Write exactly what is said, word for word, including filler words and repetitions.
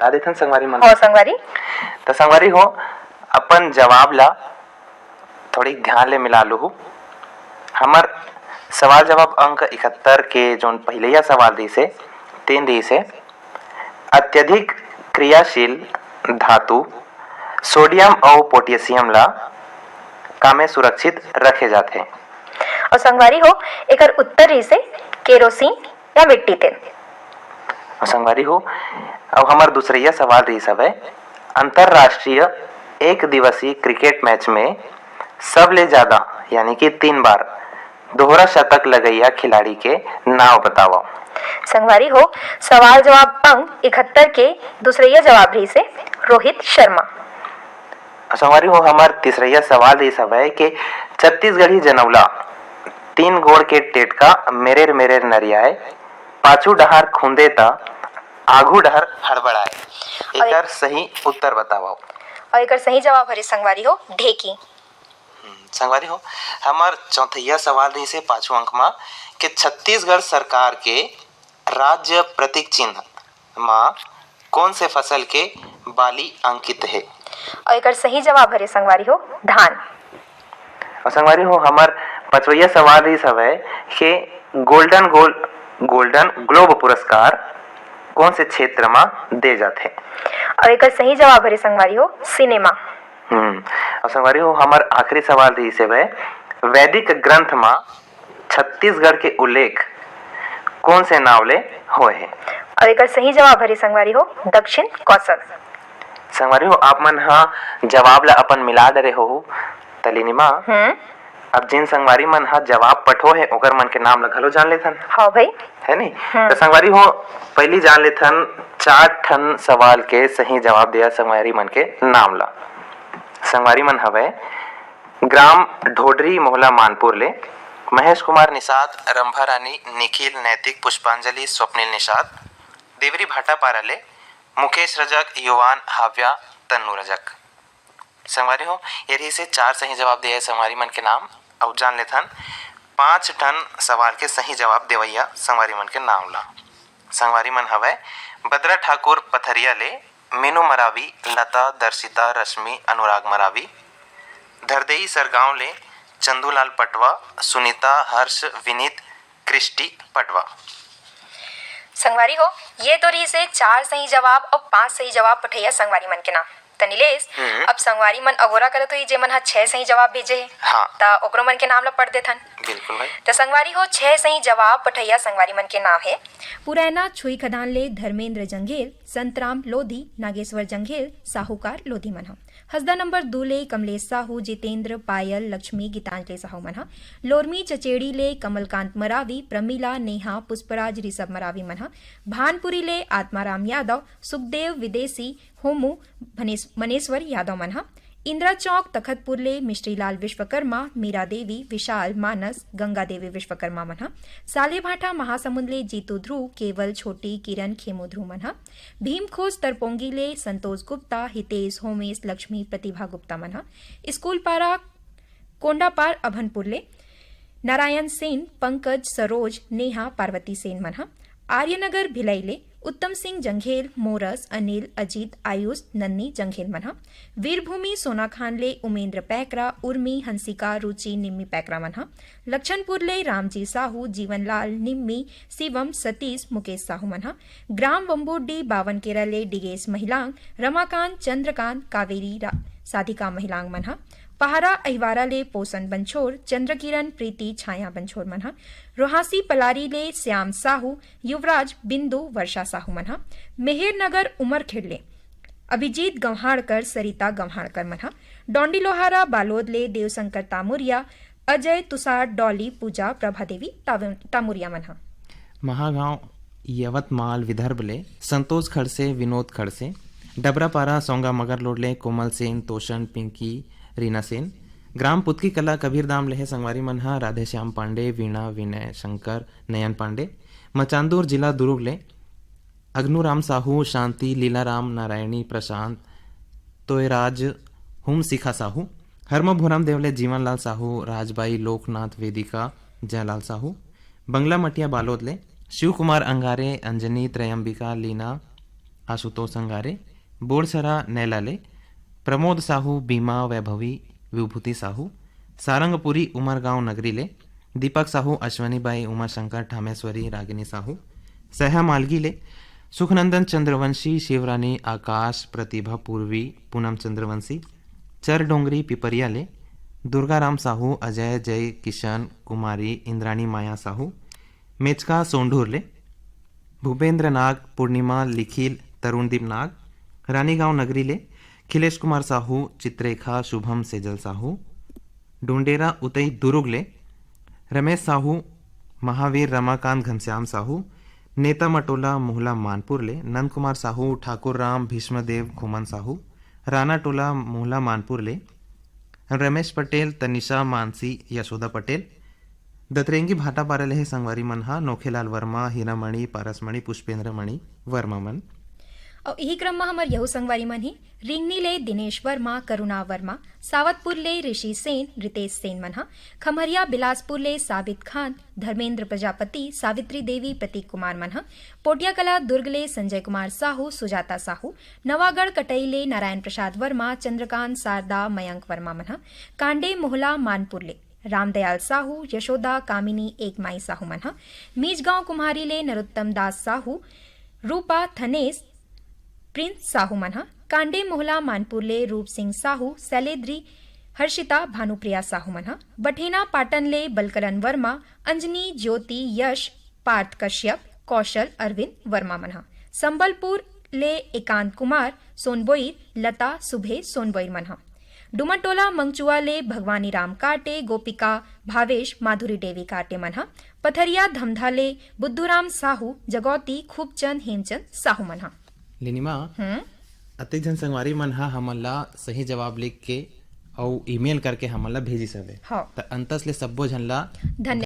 बता देथन संगवारी मन। हो संगवारी। त संगवारी हो, अपन जवाब ला थोड़ी ध्यान ले मिला लूहू। हमर सवाल जवाब अंक इकहत्तर के जोन पहिलैया सवाल रहिस हे, तेन रहिस हे, अत्यधिक क्रियाशील धातु सोडियम अउ पोटेशियम ला कामे सुरक्षित रखे जाथे? अउ संगवारी हो, एकर उत्तर रहिस हे केरोसिन या मिट्टी तेल। अउ संगवारी हो, अब हमर दूसरैया सवाल रहिस हवय, अंतर्राष्ट्रीय एक दिवसीय क्रिकेट मैच में सबले ज्यादा यानी कि तीन बार दोहरा शतक लगइया खिलाड़ी के नाव बतावव। संगवारी हो, सवाल जवाब अंक इकहत्तर के दूसरैया जवाब रहिस हे रोहित शर्मा। संगवारी हो, हमर तीसरैया सवाल रहिस हवय कि छत्तीसगढ़ी जनउला, तीन गोड़ के टेटका, मेरेर मेरेर नरियाए, पाछू डहार खुंदे त आघू डहर हड़बड़ाए। अउ एकर सही उत्तर बतावव। अउ एकर सही जवाब हरे संगवारी हो, ढेकी। हम्म, संगवारी हो, हमर चौथैया सवाल रहिस हे पाछू अंक म कि छत्तीसगढ़ सरकार के राज्य प्रतीक चिन्ह म कोन से फसल के बाली अंकित हे? अउ एकर सही जवाब हरे संगवारी हो, धान। अउ संगवारी हो, हमर पचवैया सवाल रहिस हवय कि गोल्डन गोल-, गोल्डन ग्लोब पुरस्कार कोन से क्षेत्र म दे जाथे? अउ एकर सही जवाब हरे संगवारी हो, सिनेमा। हम्म, अउ संगवारी हो, हमर आखिरी सवाल रहिस हवय, वैदिक ग्रंथ म छत्तीसगढ़ के उल्लेख कोन से नाव ले होए हे? अउ एकर सही जवाब हरे संगवारी हो, दक्षिण कौशल। संगवारी हो, आप मन ह जवाब ला अपन मिला डरे होहू, त लिनिमा, हम्म। अब जिन संगवारी मन ह जवाब पठो हे, ओकर मन के नाम ला घलो जान लेथन। हाँ भाई। है नी? हम्म। त संगवारी हो, पहिली जान लेथन चार ठन सवाल के सही जवाब देवइया संगवारी मन के नाम ला। संगवारी मन हवय, ग्राम ढोडरी, मोहला मानपुर ले महेश कुमार निषाद, रंभा रानी, निखिल, नैतिक, पुष्पांजलि, स्वप्निल निषाद, देवरी भाटापारा ले मुकेश रजक, युवान, हाव्या, तन्नू रजक। संगवारी हो, ये रहिस हे चार सही जवाब देवइया संगवारी मन के नाम। अब जान लेथन पांच ठन सवाल के सही जवाब देवइया संगवारी मन के नाम ला। संगवारी मन हवय, बदरा ठाकुर पथरिया ले मीनू मरावी, लता, दर्शिता, रश्मि, अनुराग मरावी, धरदेई सरगांव ले चंदूलाल पटवा, सुनीता, हर्ष, विनीत, क्रिस्टी पटवा। संगवारी हो, ये तो रहिस हे चार सही जवाब अउ पांच सही जवाब पठइया संगवारी मन के नाम। त नीलेश, हम्म। अब संगवारी मन अगोरा करत होही, जेमन ह छह सही जवाब भेजे हे। हाँ। त ओकरो मन के नाम ला पढ़ देथन। बिल्कुल भाई। त संगवारी हो, छह सही जवाब पठइया संगवारी मन के नाम हे। पुरैना छुई खदान ले धर्मेंद्र जंघेल, संतराम लोधी, नागेश्वर जंघेल, साहूकार लोधी मन ह। हसदा नंबर दू ले कमलेश साहू, जितेंद्र, पायल, लक्ष्मी, गीतांजलि साहू मन ह। लोरमी चचेड़ी ले कमलकांत मरावी, प्रमिला, नेहा, पुष्पराज, ऋषभ मरावी मन ह। भानपुरी ले आत्माराम यादव, सुखदेव, विदेशी, होमू, भनेस-, मनेश्वर यादव मन ह। इंदिरा चौक तखतपुर ले मिश्रीलाल विश्वकर्मा, मीरा देवी, विशाल, मानस, गंगा देवी विश्वकर्मा मन ह। सालेभाटा महासमुंद ले जीतू ध्रुव, केवल, छोटी, किरण, खेमू ध्रुव मन ह। भीमखोज तरपोंगी ले संतोष गुप्ता, हितेश, होमेश, लक्ष्मी, प्रतिभा गुप्ता मन ह। स्कूल पारा कोंडापार अभनपुर ले नारायण सेन, पंकज, सरोज, नेहा, पार्वती सेन मन ह। आर्यनगर भिलई ले उत्तम सिंह जंघेल, मोरस, अनिल, अजीत, आयुष, नन्नी जंघेल मन ह। वीरभूमि सोनाखान ले उमेंद्र पैकरा, उर्मी, हंसिका, रुचि, निम्मी पैकरा मन ह। लक्षणपुर ले रामजी साहू, जीवनलाल, निम्मी, शिवम, सतीश, मुकेश साहू मन ह। ग्राम वंबूरडी बावन केरा ले डिगेश महिलांग, रमाकांत, चंद्रकांत, कावेरी रा-, साधिका महिलांग मन ह। पहारा अहिवारा ले पोषण बंछोर, चंद्रकिरण, प्रीति, छाया बंछोर मन ह। रोहासी पलारी ले श्याम साहू, युवराज, बिंदु, वर्षा साहू मन ह। मेहेर नगर उमरखेड़ ले अभिजीत गंहाड़कर, सरिता गंहाड़कर मन ह। डोंडी लोहारा बालोद ले देवशंकर तामुरिया, अजय, तुषार, डॉली, पूजा, प्रभा देवी, ताव-, तामुरिया मन ह। महागांव यवतमाल विदर्भ ले संतोष खड़से, विनोद खड़से, डबरापारा सोंगा मगरलोड ले कोमल सेन, तोषण, पिंकी, रीना सेन, ग्राम पुतकी कला कबीरधाम ले हे संगवारी मन ह राधेश्याम पांडे, वीणा, विनय, शंकर, नयन पांडे, मचांदूर जिला दुर्ग ले अग्नूराम साहू, शांति, लीलाराम, नारायणी, प्रशांत, तोयराज, हुम शिखा साहू, हरमो भोराम देव ले जीवनलाल साहू, राजबाई, लोकनाथ, वेदिका, जयलाल साहू, बंगला मटिया बालोद ले शिव कुमार अंगारे, अंजनी, त्रयंबिका, लीना, आशुतोष अंगारे, बोड़सरा नैला ले प्रमोद साहू, बीमा वैभवी, विभूति साहू, सारंगपुरी उमरगांव नगरी ले दीपक साहू, अश्वनी बाई, उमाशंकर ठामेश्वरी, रागिनी साहू, सैहा मालगी ले सुखनंदन चंद्रवंशी, शिवरानी, आकाश, प्रतिभा, पूर्वी, पूनम चंद्रवंशी, चर डोंगरी पिपरिया ले दुर्गाराम साहू, अजय, जय किशन, कुमारी, इंद्राणी माया साहू, मेचका सोंढूर ले भूपेंद्र नाग, पूर्णिमा, लिखिल, तरुणदीप नाग, रानीगांव नगरी ले खिलेश कुमार साहू, चित्रेखा, शुभम, सेजल साहू, डोंडेरा उतई दुरुग ले रमेश साहू, महावीर, रमाकांत, घनश्याम साहू, नेता मटोला, मोहला मानपुर ले नंद कुमार साहू, ठाकुर राम, भीष्मदेव, खुमन साहू, राना टोला, मोहला मानपुर ले रमेश पटेल, तनिषा, मानसी, यशोदा पटेल, दतरेंगी भाटापारा ले हे संगवारी मन हा नोखेलाल वर्मा, हीरामणि, पारसमणि, पुष्पेंद्र मणि वर्मा मन। अउ इही क्रम म हमर यहू संगवारी मन ही रिंगनी ले दिनेश वर्मा, करुणा वर्मा, सावतपुर ले ऋषि सेन, रितेश सेन मन ह, खमरिया बिलासपुर ले साबित खान, धर्मेंद्र प्रजापति, सावित्री देवी, प्रतीक कुमार मन ह, पोटियाकला दुर्ग ले संजय कुमार साहू, सुजाता साहू, नवागढ़ कटई ले नारायण प्रसाद वर्मा, चंद्रकांत, शारदा, मयंक वर्मा मन ह, कांडे मोहला मानपुर ले रामदयाल साहू, यशोदा, कामिनी, एकमाई साहू मन ह, मीजगांव कुम्हारी ले नरोत्तम दास साहू, रूपा, थनेस, प्रिंस साहू मन ह, कांडे मोहला मानपुर ले रूप सिंह साहू, सैलेद्री, हर्षिता, भानुप्रिया साहू मन ह, बठेना पाटन ले बलकलन वर्मा, अंजनी, ज्योति, यश, पार्थ कश्यप, कौशल, अरविंद वर्मा मन ह, संबलपुर ले एकांत कुमार सोनबोईर, लता, सुभे सोनबोईर मन ह, डुमरटोला मंगचुआ ले भगवानी राम काटे, गोपिका, भावेश, माधुरी देवी काटे मन ह, पथरिया धमधा ले बुद्धूराम साहू, जगौती, खूबचंद, हेमचंद साहू मन ह। लिनिमा, हम्म। अतेक झन संगवारी मन ह हमन ला सही जवाब लिख के अउ ईमेल करके हमन ला भेजिस हवे। हाँ। त अंतस ले सब्बो झन ला धन्यवाद।